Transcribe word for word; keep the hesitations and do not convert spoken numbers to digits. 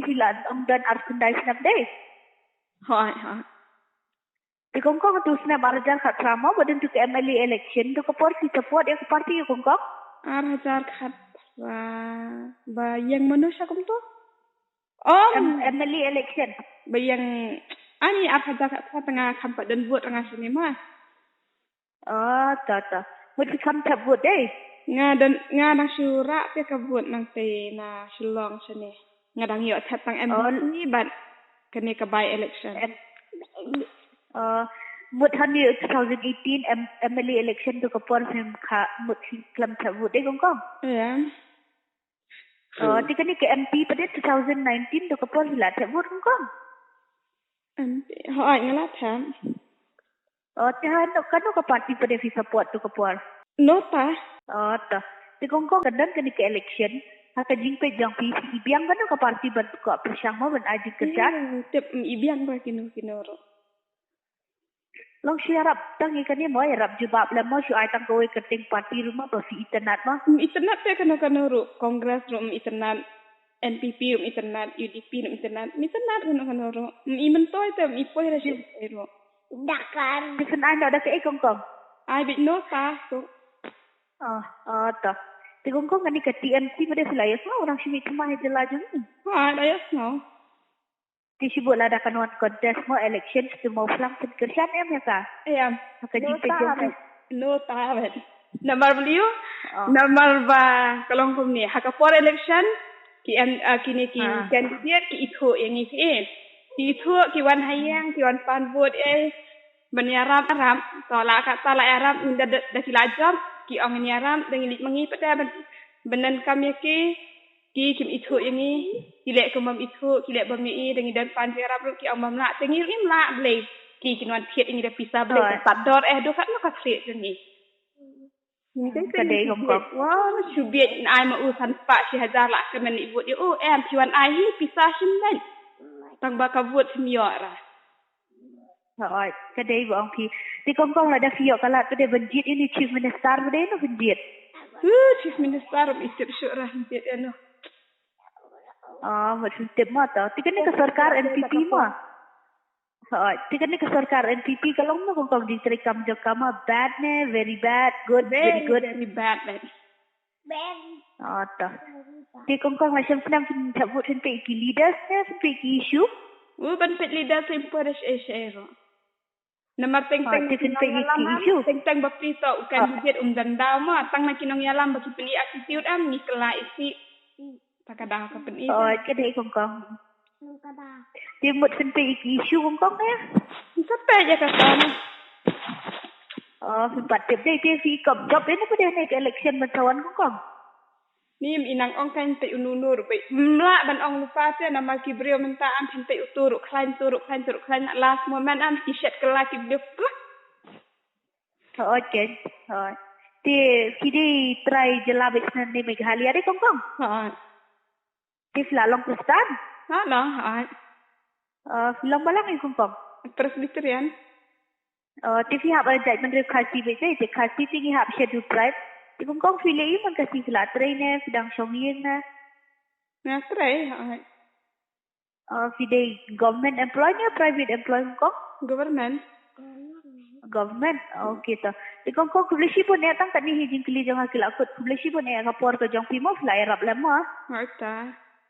Phi la ong don ar khyndai snem dei. Hooid, hooid. Te kong kong, tu snem ar hajar khatphra mo ba don tu ka M L A election, tu ka por phi support ïa ka party ïa kong kong? Ar hajar khatphra, ba ïeng mano sha kumto? Oh, M-, M L A election. Ba ïeng, ani ar hajar khatphra tang nga kham pat don vote nga shane ma. Oh, ta ta. Mut phi kham thep vote dei? Nga don, nga dang shu rah te ka vote nangte na Shillong shane. Nga dang ïoh thep tang M P bad kane ka by election. M-, oh, mut hangne two thousand eighteen M-, M L A election tu ka por phim kha, mut phi khlem thep vote dei kong kong? Ïa. Oh, te kane ka M P pat de two thousand nineteen tu ka por phi la thep vote kong kong? M P, hooid nga la thep. Oh, te hano, kano ka party pat de phi support tu ka por? NOTA. Oh, ta. Te kong kong, ka don kane ka election, ha ka jingpeit jong phi, phi i biang kano ka party ban pyrshang mo ban ai jingkyrshan? Hmm, tip, mm, i biang ba kino kino ruh. Long shu ïarap tang ïa kane mo, ïarap jubab lem mo, shu ai tang kawei kyrteng party ruh mo ba phi itynnad mo. Mm, itynnad te kano kano ruh, Congress ruh, mm, itynnad, N P P ruh, mm, itynnad, U D P ruh, mm, itynnad, mm, itynnad kano kano ruh. Mm, i myntoi te, mm, i poi ra shu i poi ruh. Dakar. Te phin ai noh da kaei kong kong? Ai beit NOTA tu. Oh, oh, ta. Te kong kong, kane ka T M C pat de phi la ïohsngew, u dang shu mih thymmai ha jylla jong ngi? Ha, la ïohsngew. Te shu bud lada kan wan contest mo election, shu mo phlang pynkyrshan em ïa ka? Em. Ha ka jingpeit jong phi. NOTA beit. Namar balei? Oh. Namar ba ka long kumne, ha ka por election, ki em, ah, kine ki candidate ki ithuh ïa ngi, eh. Ki ithuh, ki wan ha ïing, ki wan pan vote, eh. Ban ïarap, ïarap, to la kata la ïarap, da, da, da ki la jop, ki ong ngin ïarap, da ngi leit ma ngi pat de ban, ban donkam ïa ki, ki kim ithuh ïa ngi, ki leh kum bym ithuh, ki leh bym ïohi, da ngi don pan ïarap ruh ki ong bym lah, te ngi ruh ngim lah, balei ki kin wan thied ïa ngi da pisa, balei ka sat dor, eh, dukhat ma ka khlieh jong ngi. Ka dei kong kong. Wa, shu bieit, ai ma u san spah shi hajar lah ka men i vote ïa u, em, phi wan ai hi pisa shim beit. Tang ba ka vote shim ïoh ra. Hooid, ka dei ba ong phi. Te kong kong, lada phi ïoh ka lad pat de ban jied ïa u Chief Minister pat de, no phin jied? Uh, Chief Minister, um, i tip shuh ra phin jied ïa no. Ah, mut phin tip mo to. Te kane ka sorkar N P P mo. Hooid, te kane ka sorkar N P P ka long no kong kong, jingtrei kam jong ka ma bad ne, very bad, good, very good? Very bad, bad. Oh, to. Te kong kong, la shem snem phin thep vote phin peit ki leaders ne phin peit ki issue? U, ban peit leaders im poi da shaei shaei ruh. Namar teng teng, oh, te phin peit ki issue? Teng teng ba phi to u candidate um don daw ma, tang na ki nongïalam ba ki pyni attitude, am, ngi kylla isi. Ta ka daw ka pyni. Oh, ka dei kong kong. Te mut phin peit ki issue kong kong ne? Sa peit ïa kata ne. Oh, phin pat tip dei, te phi kop jop ïa ne pat de ne ka election ban sa wan kong kong? Ym, i nang ong kan peit uno uno ruh peit. Ym lah ban ong lypa te namar ki briew mynta, am, phin peit uto ruh khlaiñ, uto ruh khlaiñ, uto ruh khlaiñ, last moment, am, ki shet kylla ki briew pla. Hooid, hooid. Te phi dei trai jylla beit ne Meghalaya dei kong kong? Hooid. Te phi la long Khristan? Ha, long, hooid. Ah, phi long balang ïa kong kong? Presbyterian. Ah, te phi hap ban jait ban rep Khasi beit, te Khasi te ngi hap Scheduled Tribe. Te kong kong, phi leh ïa man Khasi, phi la trei ne phi dang shong ïing ne? Nga trei, hooid. Ah, phi dei government employee ne private employee kong? Government. Government. Okay to. Te kong kong, khublei shibun eh, tang katne hi jingkylli jong nga ki la kut, khublei shibun eh, ka por ka jong phi mo, phi la ïarap lem mo. Hooid ta.